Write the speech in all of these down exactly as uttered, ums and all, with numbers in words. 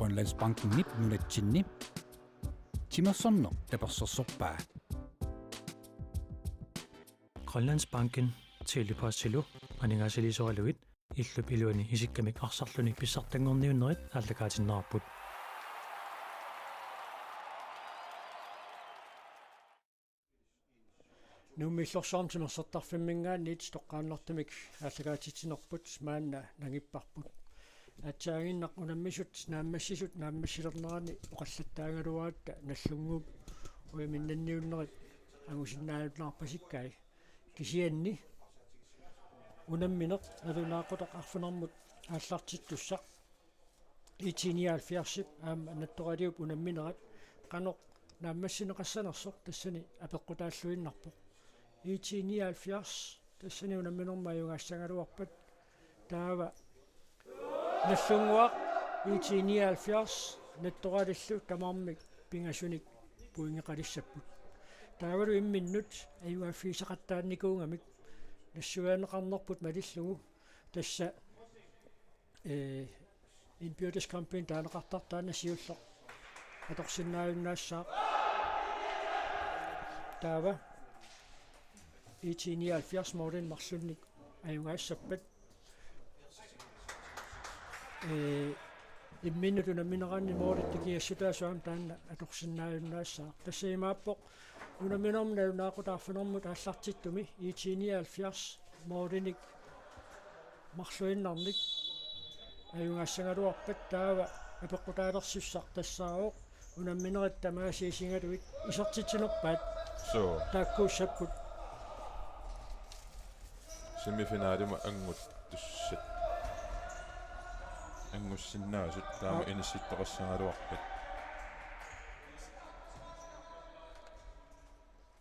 Grønlandsbankenip nunatsinni timersorneq tapersersorpaa. Grønlandsbanken Tele-Postilu aningaasaliisoralugit illup iluani isikkamik arsarluni pissartanngorniunnerit aallakaatinneqarput. Nuummi Illorsuarmi timersortarfimminngaanniit toqqaannartumik aallakaatitsinerput maanna nangipparput. Aatsaannguaq unammisut naammassisut naammassilernerani oqallattaagaluaratta Nagdlunguup ujaminnanniunnerit angusinnaajunnaarpasikkai. Kisianni unammineq nalunaaqutaq arfinermut aallartittussaq IT nioghalvfjerdsip aamma Nattoraliup unamminerat qanoq naammassineqassanersoq tassani apeqqutaalluinnarpoq. IT nioghalvfjerds tassani unamminermi ajugaassagaluarpat, taava Nagdlunguaq IT nioghalvfjerds Nattoralillu tamarmik pingasunik pointeqalissapput. Taavalu imminnut ajugaaffigisaqattaarnikuugamik nassuiaaneqarnerput malillugu tassa, ee, indbyrdes kampini taaneqartartoq taanna siulleq atorsinnaajunnaassaaq. Taava IT nioghalvfjerds målinik marlunnik ajugaassappat, ee, imminnut unammineranni målit takugassutaasut aamma taanna atorsinnaajunnaassaaq. Tassa imaappoq unamminermi nalunaaqutaq arfinermut aallartittumi IT nioghalvfjerds målinik marluinnarnik ajugaassagaluarpat, taava apeqqutaalersussaq tassaavoq unamminerit tamaasa isigalugit isertitsinerpaat. Suu. Taakkuussapput. Semifinalimut anguttussat, angussinnaasut taama, aap, inissittoqassagaluarpat.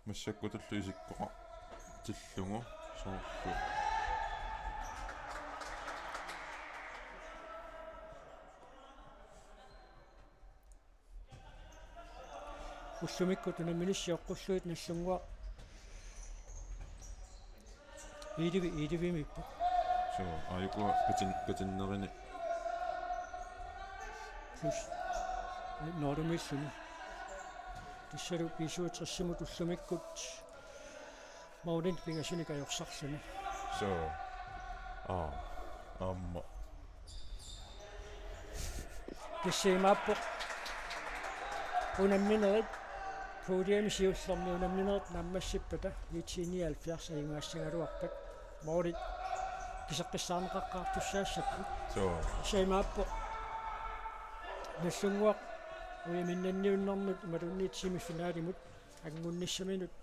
Massakkutullu isikkoqartillugu soorlu. Ullumikkut unamminissi oqqullugit Nagdlunguaq elleve elleve-miippoq. Suu, aajuku katin-, katinnerini. Plus, ee, Northumilluni. Tassalu B syvogtres-imut ullumikkut målinik pingasunik ajorsarluni. Suu. Aa, aamma. Tassa imaappoq unamminerit, puljemi siullermi unamminerit naammassippata IT nioghalvfjerds ajugaassagaluarpat, målit piseqqissaarneqaqqaartussaassapput. Suu. Tassa imaappoq Nagdlunguaq ujaminnanniunnermut imaluunniit semifinalimut angunnissaminut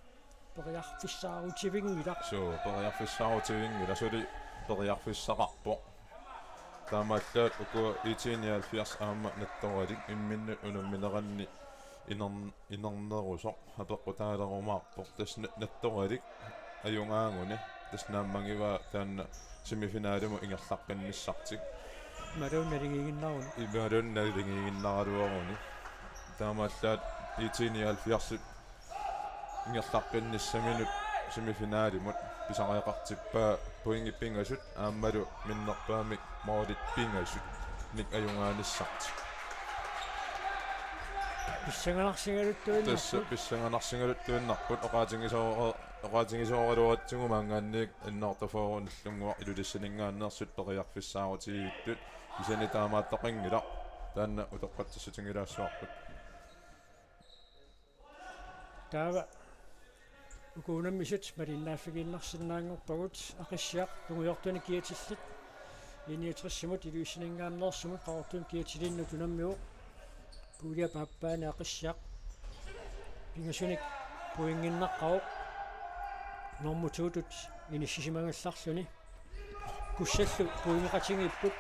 periarfissaarutivinngilaq. Suu, periarfissaarutivinngilaq, suli periarfissaqarpoq. Taamaallaat uku IT nioghalvfjerds aamma Nattoralik imminnut unammineranni inern-, inernerusoq apeqqutaalerumaarpoq. Tassa Na-, Nattoralik ajugaaguni tassa naammagivaa taanna semifinalimut ingerlaqqinnissartik. Imaluunniit naligiiginnaruni. Imaluunniit naligiiginnaraluaruni. Taamaallaat IT nioghalvfjerdsip ingerlaqqinnissaminut semifinalimut pisariaqartippaa pointit pingasut aammalu minnerpaamik målit pingasut nik ajugaanissartik. Pissanganarsigaluttuinnarput. Tassa pissanganarsigaluttuinnarput, oqaatigisoo-, oqaatigisooraluaratsigu maanngaanniit annertoorfik Nagdlunguaq Ilulissaninngaanneersut periarfissaarutigigittut, kisianni taamaattoqanngilaq, taanna utoqqatsissutigilaassavarput. Taava uku unammisut malinnaaffigiinnarsinnaanngorpagut, Aqissiaq tungujortunik kiatillit I niogtres-imut Ilulissaninngaanneersumut Qaqortumi kiatilinnut unammivoq. Puljep aappaani Aqissiaq pingasunik pointinnaqqavoq, normu to-tut inissisimagallarluni. Kussallu pointeqatigiipput.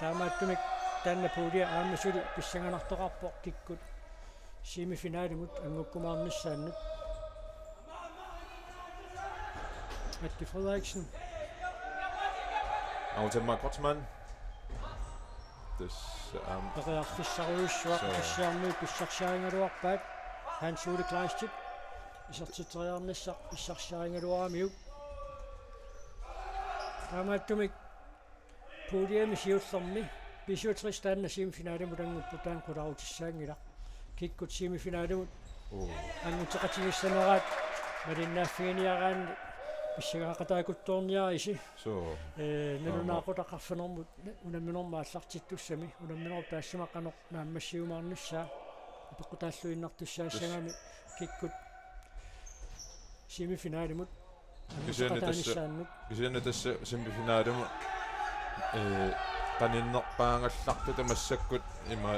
Taamaattumik taanna pulje aamma suli pissanganartoqarpoq kikkut semifinalimut anngukkumaarnissaannut. Matti Frederiksen. Aftema Kreutzmann. Tassa, aamma. Periarfissarujussuaq. Suu. Aqissiarmiut pissarsiarigaluarpaat. Hans Ole Kleistip isertitseriarnissaq pissarsiarigaluaramiuk. Taamaattumik puljemi siullermi B syvogtres taanna semifinalimut angupput, taanna qularutissaanngilaq. Kikkut semifinalimut Oo. anguteqatigissaneraat malinnaaffiginiaraanni pissanganaqataakuttoorniarisi. Suu. Ee, nalunaaqutaq arfinermut unamminermi aallartittussami, unamminerup taassuma qanoq naammassiumaarnissaa apeqqutaalluinnartussaassagami kikkut semifinalimut Kisianni tassa, anguteqataanissaannut. kisianni tassa semifinalimut, ee, qaninnerpaagallartuta massakkut ima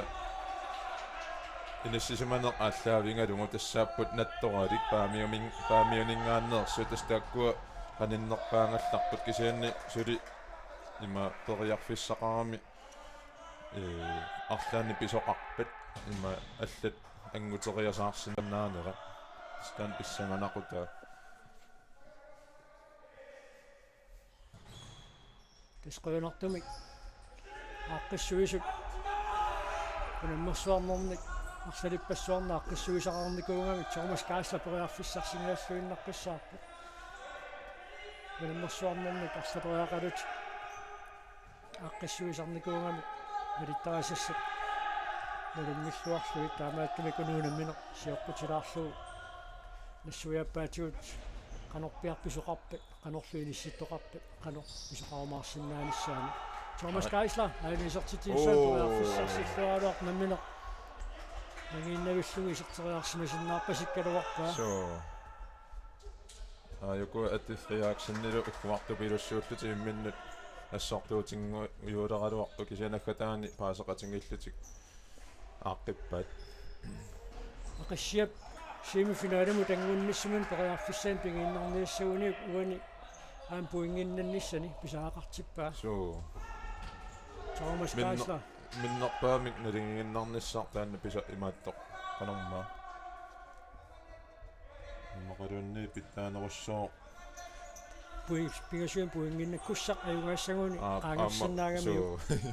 inissisimaneq aallaavigalugu tassaapput nattoralik Paamiumin-, Paamiuninngaanneersut, tassa taakkua qaninnerpaagallarput, kisianni suli ima periarfissaqarami, ee, arlaannik pisoqarpat ima allat anguteriasaarsinnaanerat. Tassa taanna pissanganaqutaaq. Tassa qujanartumik aaqqissuisut unammersuarnernik arsalippassuarnik aaqqissuisaqarnikuugamik Thomas Geisler periarfissarsinnaalluinnaqqissaarpoq. Unammersuarnernik arsaq periaqalutik aaqqissuisarnikuugamik malittarisassat nalunngilluarlugit, taamaattumik unammineq sioqqutilaarlugu nassuiaappaatigut qanorpiaq pisoqarpat, qanorlu inissittoqarpat, qanoq pisoqarumaarsinnaanissaanut. Thomas Aa. Geisler, aani isertitsinissaanut Oo. periarfissarsilluaraluarpoq, nammineq nangiinnavillugu iserteriarsimasinnaarpasikkaluarpaa. Suu. Aajuku Ati Frederiksenillu ukkuartupilussuullutik imminnut assortuutinngorujussuuleraluarput, kisianni naggataani paaseqatigiillutik aaqqippaat. Aqissiap semifinalimut angunnissaminik periarfissanik pigiinnarniassaguniuk uani aamma pointinnannissani pisariaqartippaa. Suu. Thomas Minner-, Geisler. minnerpaamik naligiinnarnissaq taanna pisa-, imaattoq qanormaa. Immaqaluunniit pitsaanerussooq. Pui-, pingasunik pointinnaq, Kussaq ajugaassaguni Aa, qaangersinnaagamiuk. Aamma, suu.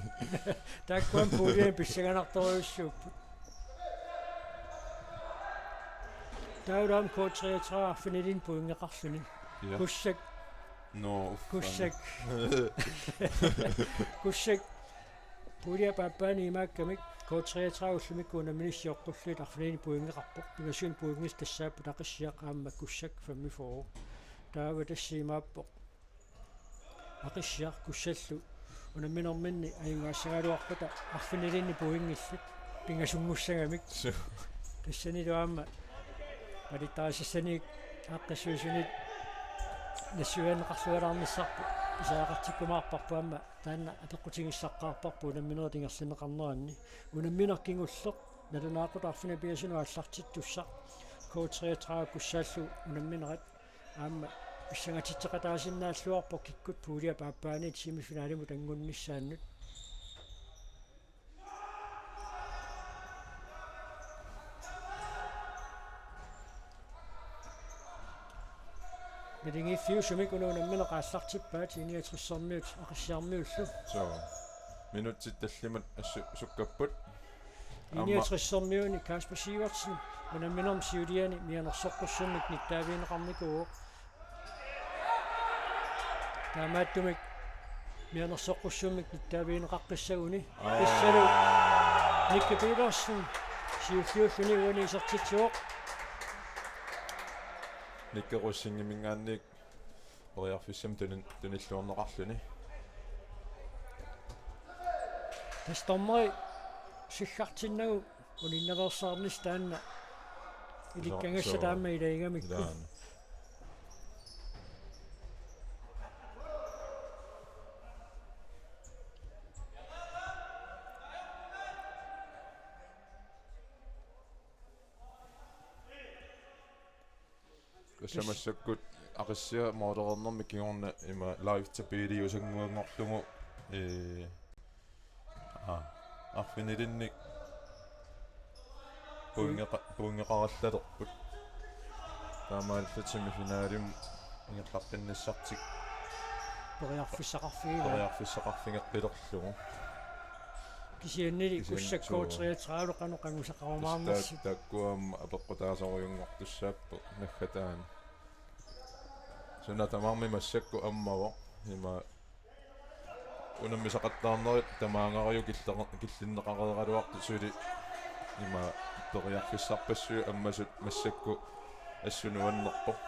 Taakku aamma puuliani pissanganartorujussuupput. Taavalu aamma K treogtredive arfinilinnik pointeqarluni. Ja. Kussaq. Nå, uffa. Kussaq. Kussaq. Puuliap aappaani imaakkamik K treogtredive ullumikkut unammineq sioqqullugu arfinilinnik pointeqarpoq. Pingasunik pointit tassaapput Aqissiaq aamma Kussaq femogfyrre. Taava tassa imaappoq Aqissiaq Kussallu unamminerminni ajugaassagaluarpata arfinilinnik pointillit pingasunngussagamik. Suu. Tassanilu aamma malittarisassanik aaqqissuisunit nassuiarneqarlualaarnissarput pisariaqartikkumaarparput, aamma taanna apeqqutigissaqqaarparput unamminerit ingerlanneqarneranni. Unammineq kingulleq nalunaaqutaq arfineq-pingasunut aallartittussaq, K treogtredive Kussaallu unamminerat aamma pissangatitseqataasinnaalluarpoq kikkut puuliap aappaaniit semifinalimut angunnissaannut. Naligiiffiusumik una unammineq aallartippaat, I niogtresermiut Aqissiarmiullu. Suu. Minutsit tallimat assu-, sukkapput. Aamma I niogtresermiuni Kasper Sivertsen unamminermi siuliani mianersoqqussummik nittaavigineqarnikuuvoq. Taamaattumik mianersoqqussummik nittaavigineqaqqissaguni. Aa. Tassalu Nicky Petersen siulliulluni uani isertitsivoq. Nicky Rosingiminngaanniit periarfissamik tuni-, tunilluarneqarluni. Tassa dommeri sillartinnagu uninnaveersaarnissaq taanna ilikkagassat Suu. taama ilagigamikku. Ilaana. Tassa massakkut Aqissiaq målereernermi kingorna ima live-tabeeliusannguanngorlugu, ee, aa, arfinilinnik pointeqa-, pointeqarallalerput. Taamaalillutik semifinalimut ingerlaqqinnissartik Periarfissaqarfigilaat. periarfissaqarfigeqqilerlugu. Kisiannili Kisianni Kussaq suu. K treogtredive qanoq angusaqarumaarnersut. Tassa taakku aamma apeqqutaasorujunngortussaapput naggataani. Suna tamarmi massakkut ammavoq ima unammisaqattaarnerit tamaangarajuk killeqa-, killinneqareeraluartut suli ima periarfissarpassuit ammasut massakkut assut nuannerpoq.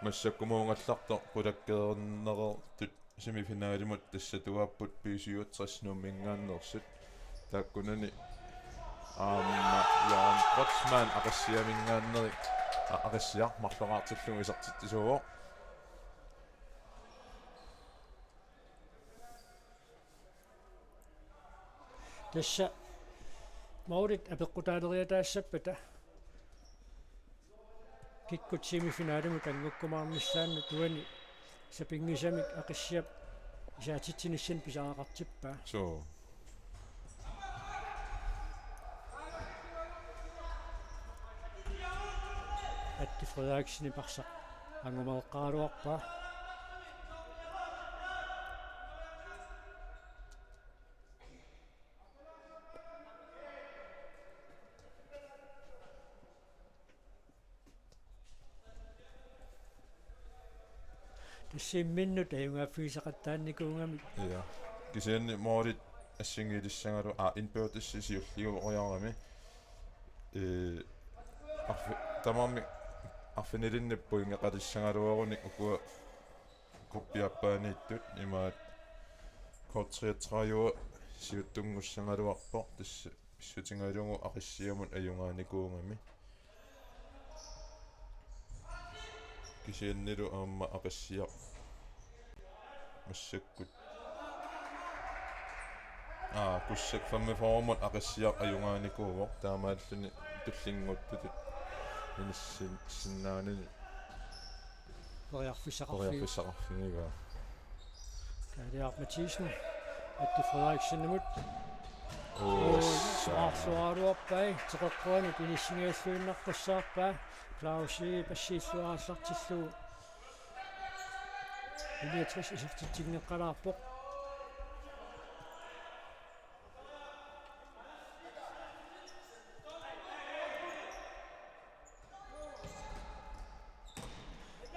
Massakkumuugallartoq qulakkeernereertut semifinalimut tassatuaapput B syvogtres Nuumminngaanneersut. Taakkunani aamma Jørgen Kreutzmann Aqissiaminngaanneersut a-, Aqissiaq marloraartillugu isertitsisuuvoq. Tassa målit apeqqutaaleriataassappata kikkut semifinalimut anngukkumaarnissaannut uani sapinngisamik Aqissiap isaatitsinissamut pisariaqartippaa. Suu. Atti Frederiksenip arsaq angumeqqaraluarpaa. Tassa imminnut ajugaaffigisaqattaarnikuugamik. Ja. Kisianni målit assigiilissagaluarput, aa, indbyrdes siulliuoriarami. Ee, arfi-, tamarmik arfinilinnik pointeqalissagaluarunik ukua gruppi aappaaniittut imaat K treogtredive siuttunngussagaluarpoq, tassa pissutigalugu Aqissiamut ajugaanikuugami. Kisiannilu aamma Aqissiaq massakkut. Aa, Kussak femogfyrremut Aqissiaq ajugaanikuuvoq, taamaalluni tullinnguuttutut inissin-, sinnaanini Periarfissaqarfigigaa. Periarfissaqarfigigaa. Kaaliaaq Mathiesen. Atti Frederiksenimut. Uu, uu, sa-, saarluaraluarpai, teqeqquanut inissinnialluinnartussaarpaa. Clausi passiilluarallartillugu. Niogtres isertitsinngeqqalaarpoq.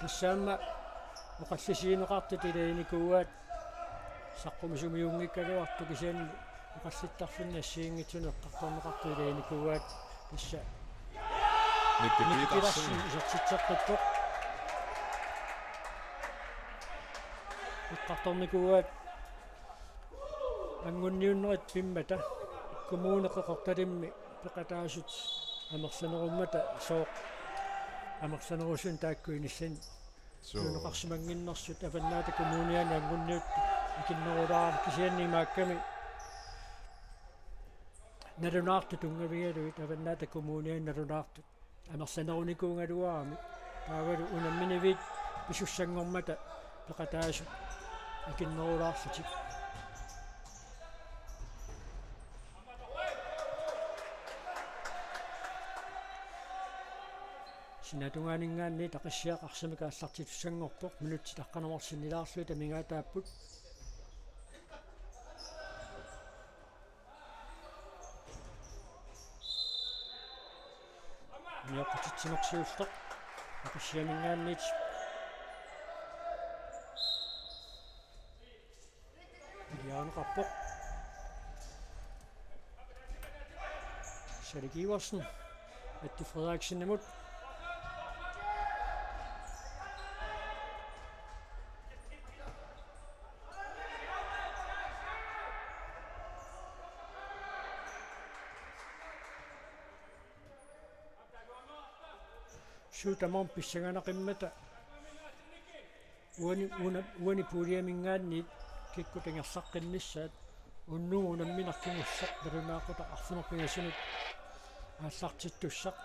Tassa aamma oqallisigineqartut ilaginikuuaat, saqqumisumiunngikkaluartut kisianni oqallittarfinni assigiinngitsunik eqqartorneqartut ilaginikuuaat, tassa Miki Miki Petersen. Petersen isertitseqqippoq. Eqqartornikuuaat. Anguniunnerit pimmata Kommune Qeqertalimmi peqataasut amerlanerummata sooq amerlanerusunik taakku inissani. Suu. Tununeqarsimannginnersut Avannaata Kommuniani anguniuttut ikinnerulaarami, kisianni imaakkami nalunaartut tunngavigalugit Avannaata Kommuniani nalunaartut amerlanerunikuugaluaramik. Taavalu unamminiviit pisussanngormata peqataasut ikinnerulaarlutik. Sinaatungaaninngaanniit Aqissiaq arsamik aallartitussanngorpoq, minutsit aqqaneq-marluk sinnilaarlugit amigaataapput. Nioqqutitsinersiulleq Aqissiaminngaanniit. Iliaaneqarpoq. Salik Iversen. Atti Frederiksenimut. Suut tamarmik pissanganaqimmata uani, una-, uani puuliaminngaanniit kikkut ingerlaqqinnissaat, unnugu unammineq kingulleq nalunaaqutaq arfineq-pingasunut aallartittussaq.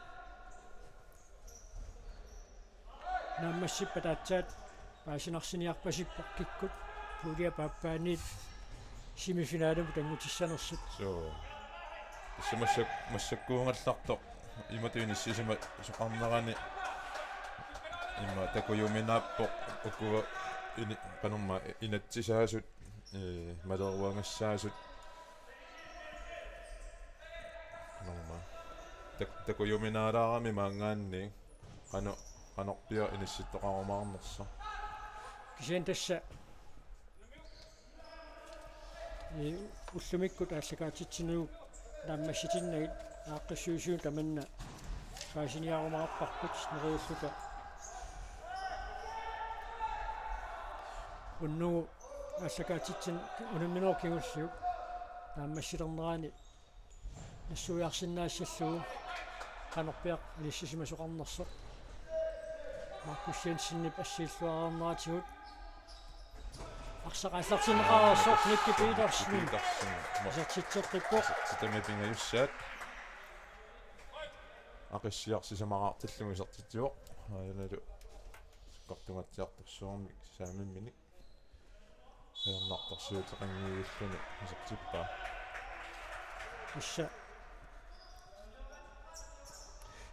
Naammassippat aatsaat paasinarsiniarpasippoq kikkut puuliap aappaaniit semifinalimut anngutissanersut. Suu. Tassa massak-, massakkuugallartoq imatut inissisimasoqarnerani ima takujuminaappoq ukua ini-, qanormaa inatsisaasut, ee, maleruagassaasut. Qanormaa. Tak-, takujuminaalaarami maanngaanniit. Qano-, qanorpiaq inissittoqarumaarnersoq. Kisianni tassa Ullumikkut aallakaatitsinermut naammassitinnagit aaqqissuisuunik tamanna paasiniarumaarparput neriulluta. Unnugu aallakaatitsineq unamminerup kingulliup naammassilernerani nassuiarsinnaassallugu qanorpiaq inissisimasoqarnersoq. Markus Jensenip assiilluarneratigut arsaq aallartinneqareersoq Nicky Petersen. Petersen. Isertitseqqippoq. Isertitami pingajussaat. Aqissiaq sisamaqartillugu isertitsivoq. Aajanalu sakkortungatsiartorsuarmik saamimminik. Ajornartorsiuteqanngivilluni isertippaa. Tassa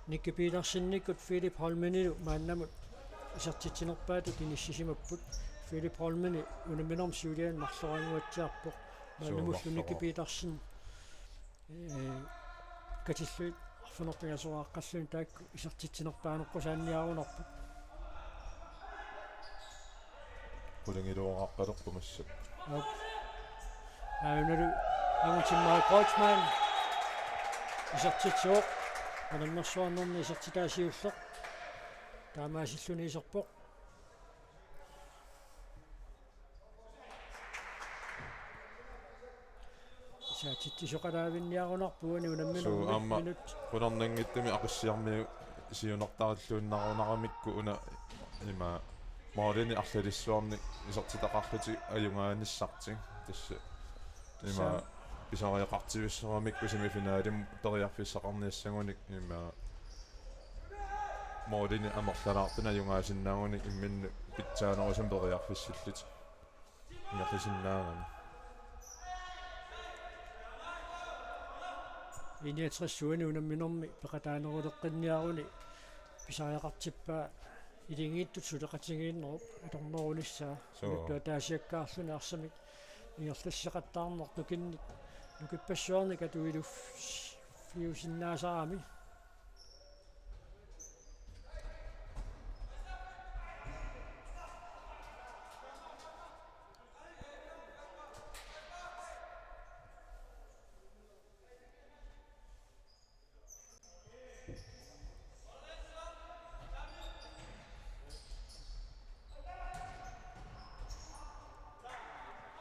Nicky Petersenikkut Philip Holmenilu maannamut isertitsinerpaatut inissisimapput. Philip Holmeni unamminermi siuliani marloriannguatsiarpoq. Maannamullu Nicky Petersen ee, katillugit arfineq-pingasoqaqqalluni taakku isertitsinerpaaneqqusaanniarunarput. Qulingiluaqalerpoq massakkut. Aap. Aajanalu Angutimmarik Kreutzmann isertitsivoq. Unammersuarnerni isertitaa siulleq. Taamaasilluni iserpoq. Isertitsisoqalaavinniarunarpoq uani unamminermi. Suu, aamma minut. Qularnanngitsumik Aqissiarmiut siunertarilluinnarunaramikku una ima målini arlalissuarnik isertitaqarlutik ajugaanissartik. Tassa ima. Saa. Pisariaqartivissoramikku semifinalimut periarfissaqarnissagunik ima målini amerlalaartunik ajugaasinnaagunik imminnut pitsaanerusumik periarfissillutik. Ingerlasinnaagami. I niogtres uani unamminermi peqataaneruleqqinniaruni pisariaqartippaa ilinniittut suleqatigiinnerup atornerunissaa. Suu. Nuttu ataasiakkaarluni arsamik ingerlasseqattaarneq nukinnik nukippassuarnik atuiluuffiusinnaasarami.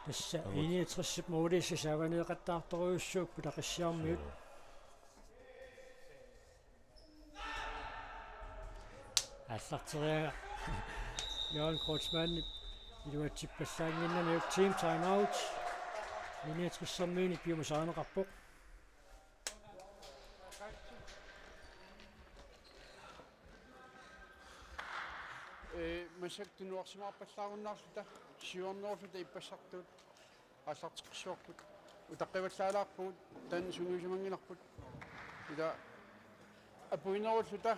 Tassa. Aamma. I niogtresip målissat saavaneeqattaartorujussuupput Aqissiarmiut. Suu. Aallarteriaraa Jørgen Kreutzmannip iluatsippallaannginnamiuk. Team timeout. I niogtresimiinni piumasarineqarpoq. Ee, massakkut tunuarsimaarpallaarunnaarluta siuarneruulluta ippassartut aallarteqqissavarput. Utaqqivallaalaarpugut, taanna sungiusimanngilarput. Ila apuinerulluta,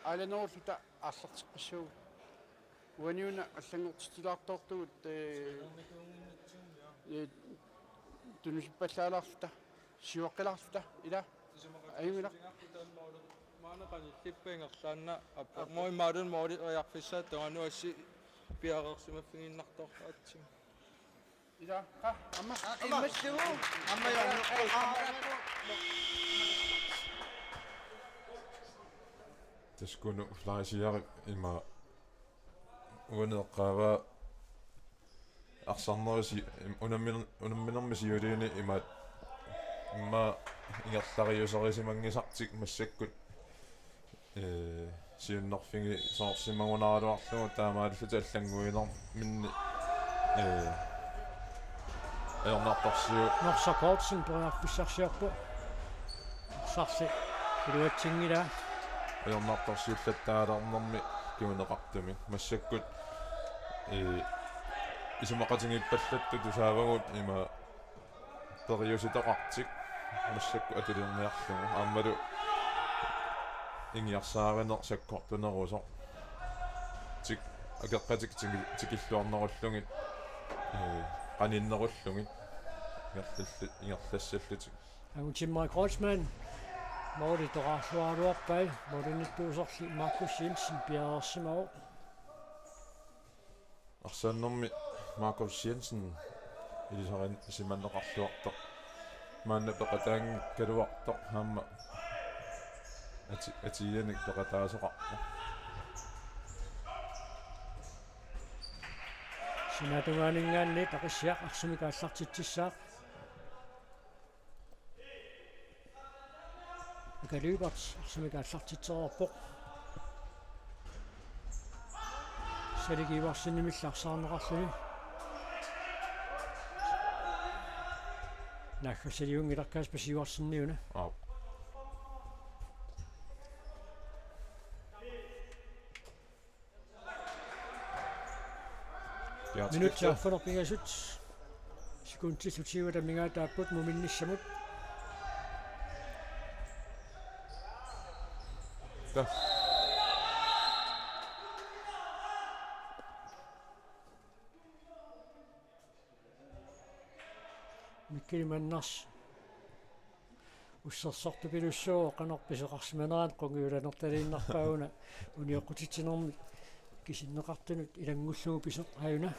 aalanerulluta aallarteqqissaagut. Uaniuna allanngortitsilaartoortugut, ee, ee, tunusippallaalaarluta, siuaqqilaarluta, ila. Ajunngilaq. Maanna qanillippa ingerlaannaq, appa. Appa. Moi maadun mooli ojarfissaat tungaanut assi piareersimaffigiinnartoorluatsigu. Ila, qa, amma. Aa, immallugu. Amma, jornu. Taskunu Fleischerip ima uani eqqaavaa arsarnerusi unammin-, unamminermi siuliini ima immaqa ingerlariuserusimanngisartik massakkut, ee, siunnerfigisoorsimagunaraluarlugu taamaalillutik allannguinerminni, ee, ajornartorsiut. Norsaq Kortsen periarfissarsiorpoq. Arsarli iluatsinngilaa. Ajornartorsiullattaalernermi kinguneqartumik. Massakkut, ee, isumaqatigiippallattut tusaavagut ima periusitoqartik massakkut atulerniarlugu aammalu ingiarsaarineq sakkortunerusoq. Tik-, akeqqatik tiki-, tikilluarnerullugit, ee, qaninnerullugit ingerlallu-, ingerlassallutik. Angutimmarik Kreutzmann måli toqarluaraluarpai, målinittuusorli Markus Jensen piareersimavoq. Arsaannermi Markus Jensen ilisarisimaneqarluartoq. Maanna peqataanngikkaluartoq aamma ati-, atianik peqataasoqarpoq. Sinaatungaaninngaanniit Aqissiaq arsamik aallartitsissaaq. Aka Lyberth arsamik aallartitsereerpoq. Salik Iversenimilli arsaarneqarluni. Naaggassaliunngilaq Kasper Sivertseniuna. Aap. Minutsit arfineq-pingasut. Sekundit tyve amigaataapput muminnissamut. Ta. Mikkel Manners. Ussersortupilussuuvoq qanoq pisoqarsimanerani, qungujulanertaliinnarpaa una unioqqutitsinermi kisinneqartunut ilanngullugu pisoq aajuna.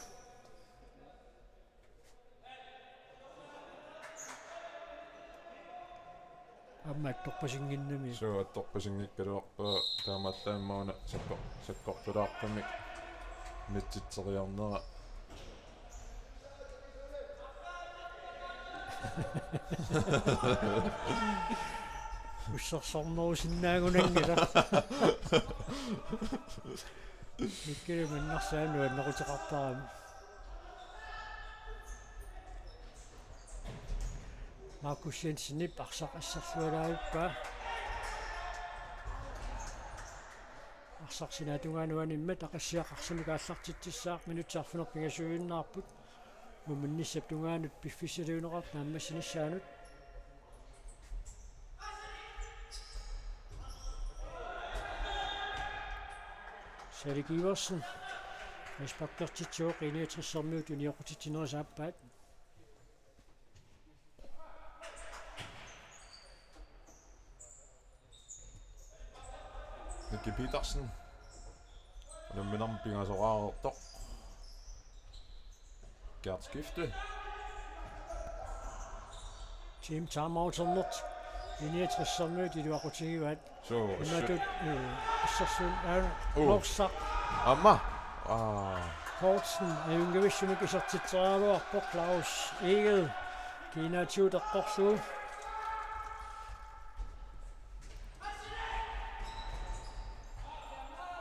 Aamma attorpasinnginnami. Suu, attorpasinngikkaluarpaa, taamaallaat aamma una sakko-, sakkortulaartumik mitsitseriarnera. Ussersornerusinnaagunanngilaq. Mikkel Manners aamma nuanneruteqartarami. Markus Jensenip arsaq asserlualaavippaa. Arsaq sinaatungaanut animmat Aqissiaq arsamik aallartitsissaaq, minutsit arfineq-pingasuinnaapput. Muminnissap tungaanut piffissaliuneqartoq naammassinissaanut. Salik Iversen. Frisparkertitsivoq, I niogtressermiut unioqqutitsinerisa aappaat. Nicky Petersen. Unamminermi pingasoqareertoq. Gert skifte. Team timeout-erneq. I niogtressermiut iluaqutigivaat. Suu, imatut, assut. Eh, assersuun, aa, uh. Norsaq. Aamma. Aa. Poulsen, ajunngivissumik isertitseriaraluarpoq, Claus Egede. Kiinaatigut eqqorlugu.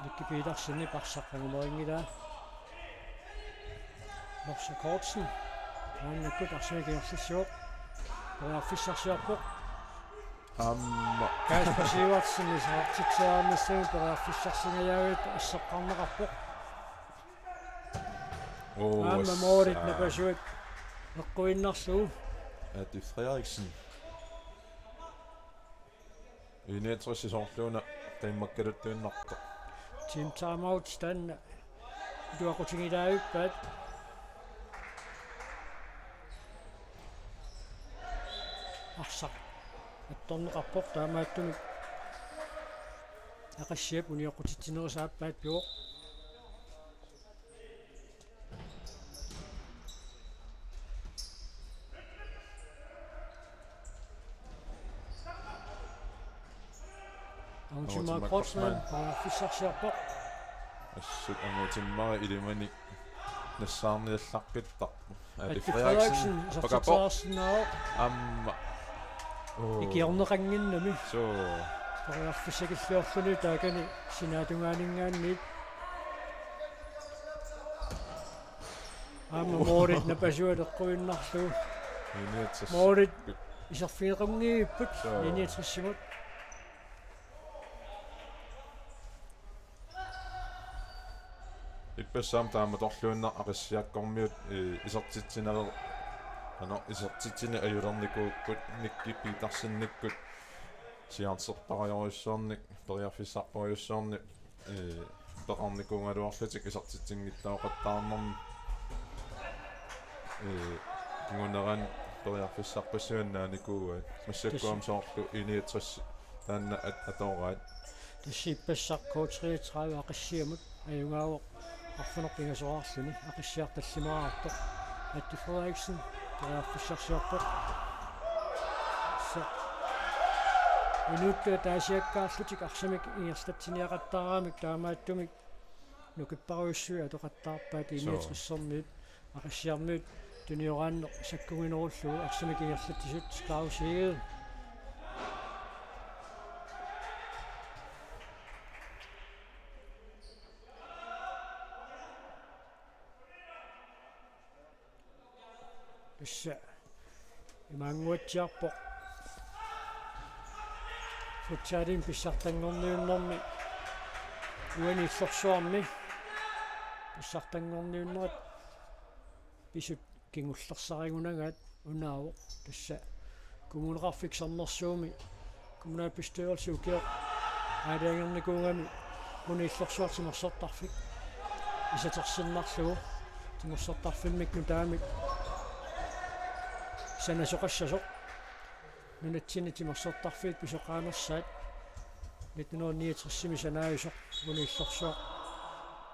Nicky Petersenip arsaq angumerinngilaa. Norsaq Poulsen. Maannakkut arsamik ingerlassivoq. Periarfissarsiorpoq. Aamma. Kasper Sivertsen isertitseriarnissamut periarfissarsingajaavit asseqqarneqarpoq. Oo, aamma målit napasuat eqquinnarlugu. Ati Frederiksen. I niogtres soorluuna taimmakkaluttuinnartoq. Team timeout taanna iluaqutigilaavippaa. Arsaq attorneqarpoq, taamaattumik Aqissiap unioqqutitsinerisa aappaat pivoq. Angutimmarik Kreutzmann, Kreutzmann. Periarfissarsiorpoq. Assut Angutimmarik ilimanik nassaarniallaqqittarpoq. Ati Frederiksen, Frederiksen, pakappoq. Isertitseriarsinnaavoq. Aamma. Oo. Ikiorneqannginnami. Suu. Periarfissakilliorluni taakani sinaatungaaninngaanniit. Aamma målit napasuat eqquinnarlugu. I niogtres. Målit iserfigeqanngivipput. Suu. I niogtresimut. Ippassaq aamma taamatorluinnaq Aqissiakkormiut, eh, isertitsineq, ano, isertitsineq ajulernikuupput Nicky Petersenikkut siaarterpassuarnik, periarfissarpassuarnik, eh, peqarnikuugaluarlutik isertitsinngitsoortarnermi, eh, kingunerani periarfissarpassuarnik naanikuuaat. Massakkut aamma soorlu I niogtres taanna at-, atoraat. Tassa ippassaq K treogtredive Aqissiamut ajugaavoq arfineq-pingasoraarluni, Aqissiaq tallimaraartoq. Atti Frederiksen periarfissarsiorpoq. Sa-, inuttut ataasiakkaarlutik arsamik ingerlatsiniaqattaaramik taamaattumik nukipparujussuit atoqattaarpaat. Soo. I-niogtressermiut Aqissiarmiut tunioraanneq sakkuginerullugu arsamik ingerlatsisut. Claus Egede. Tassa imaanguatsiarpoq futsalimi pissartanngorniunnermi uani illorsuarmi pissartanngorniunnerit pisut kingullersarigunagaat unaavoq. Tassa Kommuneqarfik Sermersuumi kommunalbestyrelsi ukioq aalajangernikuugami uani illorsuaq timersortarfik isatersinnarlugu timersortarfimmik nutaamik sanasoqassasoq. Nunatsinni timersortarfiit pisoqaanersaat nitten hundrede niogtresimi sanaajusoq uani illorsuaq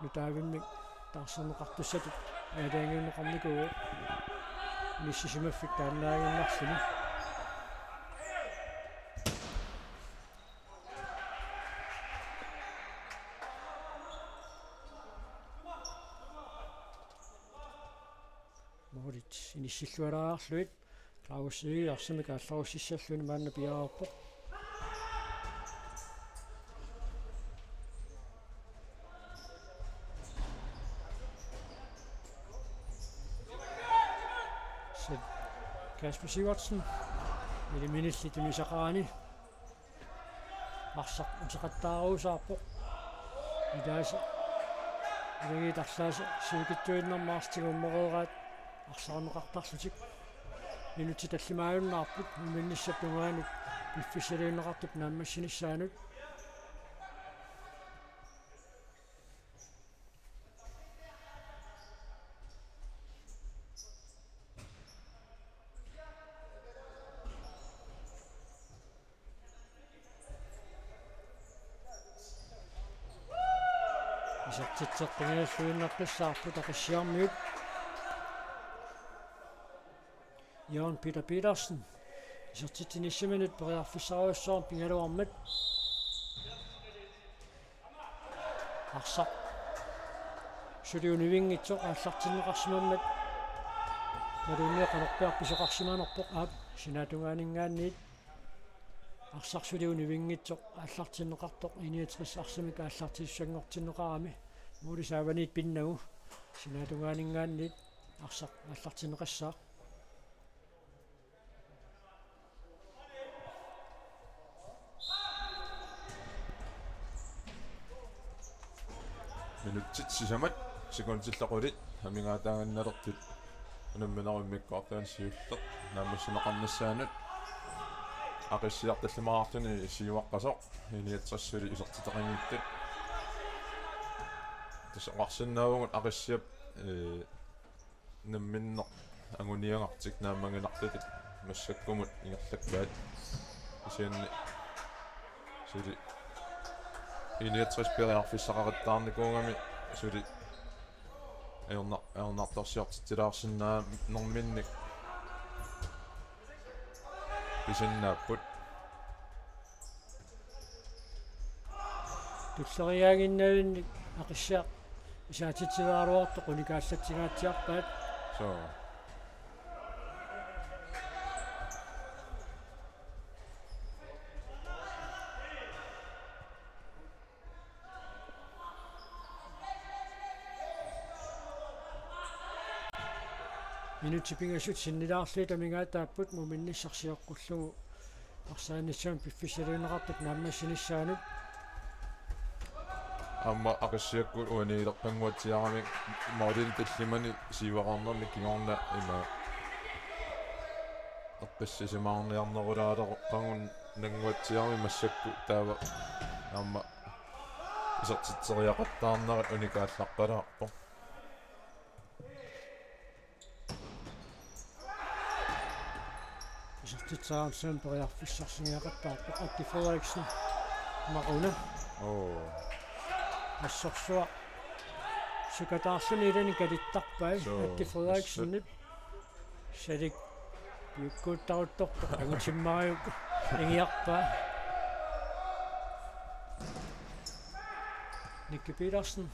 nutaavimmik taarserneqartussatut aalajangiunneqarnikuuvoq, inissisimaffik taannaaginnarluni. Målit inissillualaarlugit Claus Egede arsamik aallarussissalluni maanna piareerpoq. Kasper Sivertsen. Ili minillit tunisaqarani. Arsaq uteqattaaruusaarpoq. Ilaasa. Ilagiit arlaasa sivikitsuinnarmik arsaq tigummereeraat arsarneqartarlutik. Minutsit tallimaajunnaarput, muminnissap tungaanut piffissaliunneqartup naammassinissaanut. Isertitseqqinngilluinnaqqissaarput Aqissiarmiut. Jørgen Peter Petersen. Isertitsinissaminut periarfissarujussuarmik pigaluarmat. Arsaq suli univinngitsoq aallartinneqarsimammat. Maluunniit qanorpiaq pisoqarsimanerpoq, aap, sinaatungaaninngaanniit. Arsaq suli univinngitsoq aallartinneqartoq I-niogtres arsamik aallartissanngortinneqarami. Måli saavaniit pinnagu sinaatungaaninngaanniit arsaq aallartinneqassaaq. Minutsit sisamat, sekundillu qulit amigaataaginnalertut unamminerup immikkoortuani siulleq naammassineqarnissaanut. Aqissiaq tallimaartuni siuaqqasoq, I-niogtres suli isertitaqanngitsut. Tassa oqarsinnaavugut Aqissiap, ee, namminneq anguniagartik naammaginartutut massakkumut ingerlakkaat. Kisianni suli I-niogtres periarfissaqattaarnikuugami suli ajornar-, ajornartorsiortitsilaarsinnaanerminnik pisinnaapput. Tulleriiaaginnavinnik Aqissiaq isaatitsivaraluartoq unikaallatsingaatsiarpaat. Soo. Minutsit pingasut sinnilaarlugit amigaataapput muminnissaq sioqqullugu arsaanissamut piffissaliunneqartup naammassinissaanut. Aamma Aqissiakkut uaniileqqannguatsiaramik målini tallimani siuaqqarnermi kingorna ima eqqissisimaarniarnerulaaleqangunnannguatsiarami massakkut taava aamma isertitseriaqattaarnerat unikaallaqqalaarpoq. Isertitseriarnissamut periarfissarsigiaqattaarpoq Atti Frederiksen. Maquna. Oo. Assorsuaq sukataarluni ilani kalittarpai. Soo, Atti Frederiksenip. Salik piukkuuttaruttorpoq, angutimmariuk ingiarpaa. Nicky Petersen.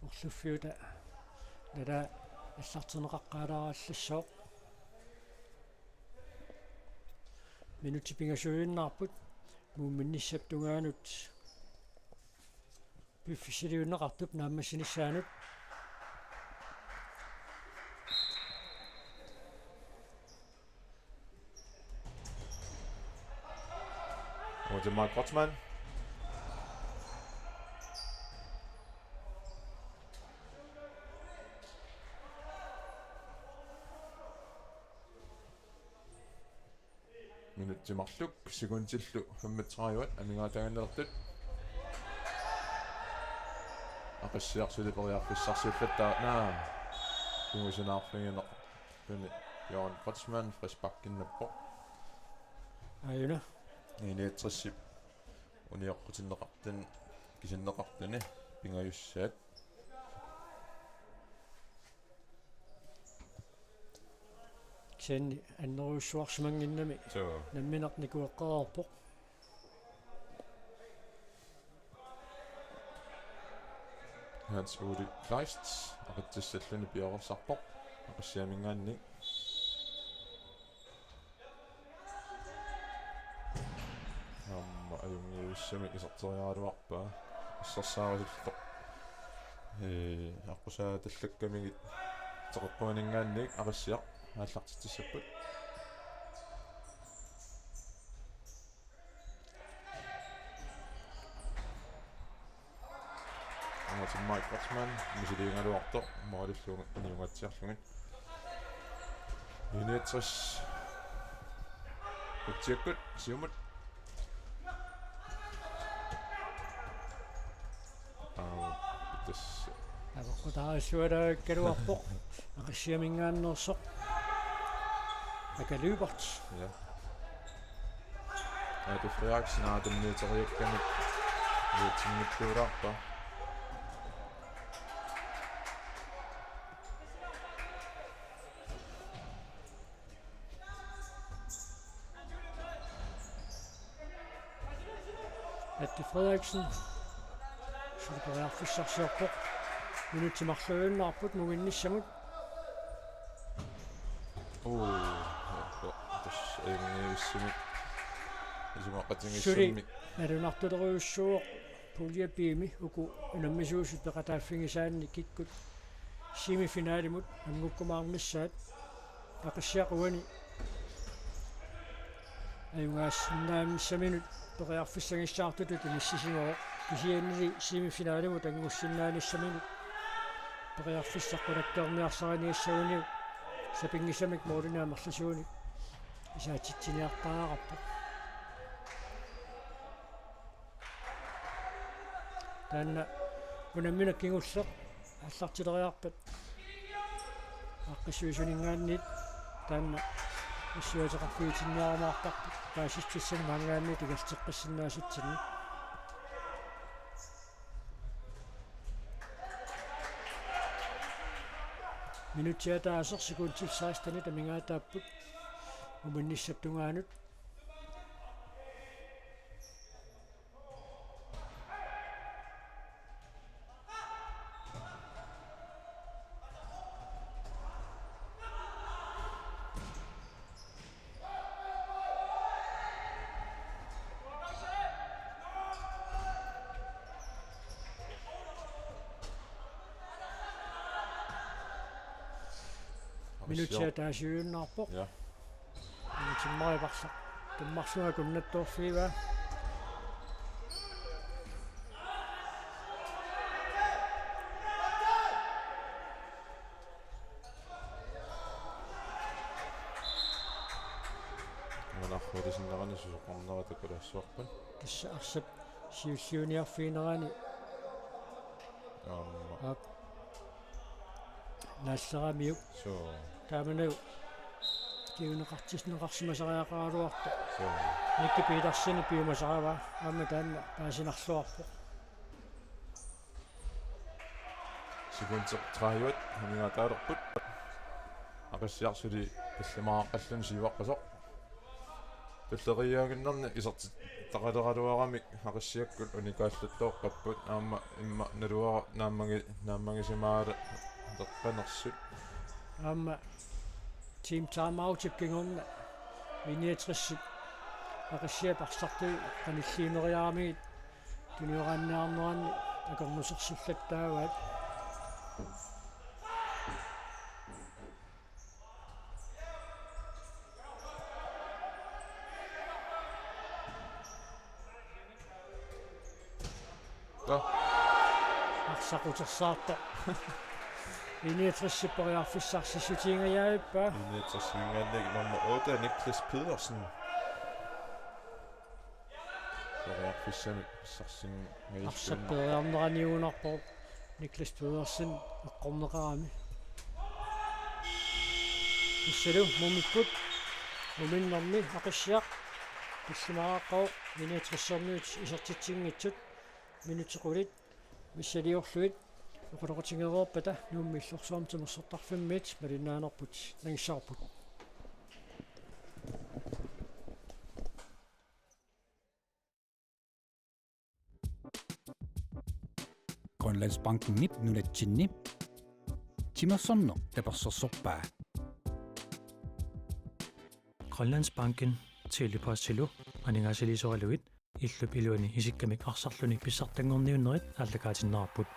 Orluffiuta nala allartinneqaqqaalaarallassaaq. Minutsit pingasuinnarput, Muuminnissap tungaanut piffissaliunneqartup naammassinissaanut. Over til Mark Kreutzmann. Minutsit marluk sekundillu femogtredive amigaataangalertut. Aqissiaq suli periarfissarsiullattaaq, naa. Kingusinaarfigineq. Tuni Jørgen Kreutzmann frisparkinnappoq. Aajuna. Nioghalvtredsip unioqqutinneqartun, kisinneqartuni pingajussaat. Kisianni annerujussuarsimannginnami. Suu. Nammineq nikueqqareerpoq. Hans Ole Kleist aqitsissalluni pioreersarpoq Aqissiaminngaanniit. Aamma ajunngivissumik iserteriaraluarpaa. Assersaarisullugu. Ee, aqqusaatallakkamigit teqeqquaninngaanniit Aqissiaq aallartitsissapput. Aamma Mike Kreutzmann misiliigaluartoq, målillu uniungaatsiarlugit. Nioghalvtreds. Utsiakkut, siumut. Aamma, tassa. Avaqqutaarissualaarikkaluarpoq. Aqissiaminngaanneersoq. Aka Lyberth. Ja. Adu Frederiksen aatunniuteriakkami iluatsinngitsuulaarpaa. Adu Frederiksen. Suli periarfissarsiorpoq. Minutsit marluinnarput Muuminnissamut. Uu, tassa ajunngivissumik. Suli isumaqatigiissummik. Nalunartulerujussuuvoq Pulje B-mi uku unammisuusut peqataaffigisaanni kikkut semifinalimut angukkumaarnissaat. Aqissiaq uani ajugaasinnaanissaminut periarfissagissaartutut inissisimavoq, kisiannili semifinalimut angussinnaanissaminut periarfissaq qulakkeerniarsariniassaguniuk sapinngisamik målinik amerlasuunik isaatitsiniartariaqarpoq. Taanna unammineq kingulleq aallartileriarpat aaqqissuisuninngaanniit taanna issuateqarfigitinniarumaartarpoq paasissutissanik maanngaanniit ingerlateqqissinnaasutsinnik. Minutsit ataaseq sekundit sekstenit amigaataapput Muuminnissap tungaanut. Minutsit ataaseq siuinnarpoq. Ja. Minutsit mariparsa. Tummarsuaq kunnattoorfigaa. Manarhulisinnerani susoqarnera takulaassuarput. Tassa arsap siulliuniarfiginerani. Aamma. Aap. Naalleramiuk. Suu. Taamanilu Kiuneqartisneqarsimasariaqaraluartoq. Suu. Nicky Petersen piumasarava aamma taanna paasinarluarpoq. Sekundit tredive amigaataalerput. Aqissiaq suli tallimaaqqalluni siuaqqasoq. Tulleriiaaginnarni isertittaqaleraluaramik Aqissiakkut unikaallattooqqapput aamma immaqa naluara naammagi-, naammagisimaaleqqanersut. Aamma team timeoutip kingorna I niogtres Aqissiap arsartui qanilliuneriaramigit tunioraannaarneranni akornusersullattaavaat. Nå. Arsaq utersaartoq. I niogtres periarfissarsiutiingajavippaa. I niogtres-iminngaanniit nummer otte, Niklas Pedersen. Periarfissamik pissarsinngajassuunarpoq. Arsaq periarneraniugunarpoq Niklas Pedersen eqqorneqarami. Tassalu mumikkut muminnermi Aqissiaq tallimaaqqavoq I niogtres-erniit isertitsinngitsut minutsit qulit missiliorlugit oqaloqatigereerpata Nuummi illorsuarmi timersortarfimmiit malinnaanerput nangissavarput. Grønlandsbankenip nunatsinni timersorneq tapersersorpaa. Grønlandsbanken Tele-Postilu aningaasaliisoralugit illup iluani isikkamik arsarluni pissartanngorniunnerit aallakaatinneqarput.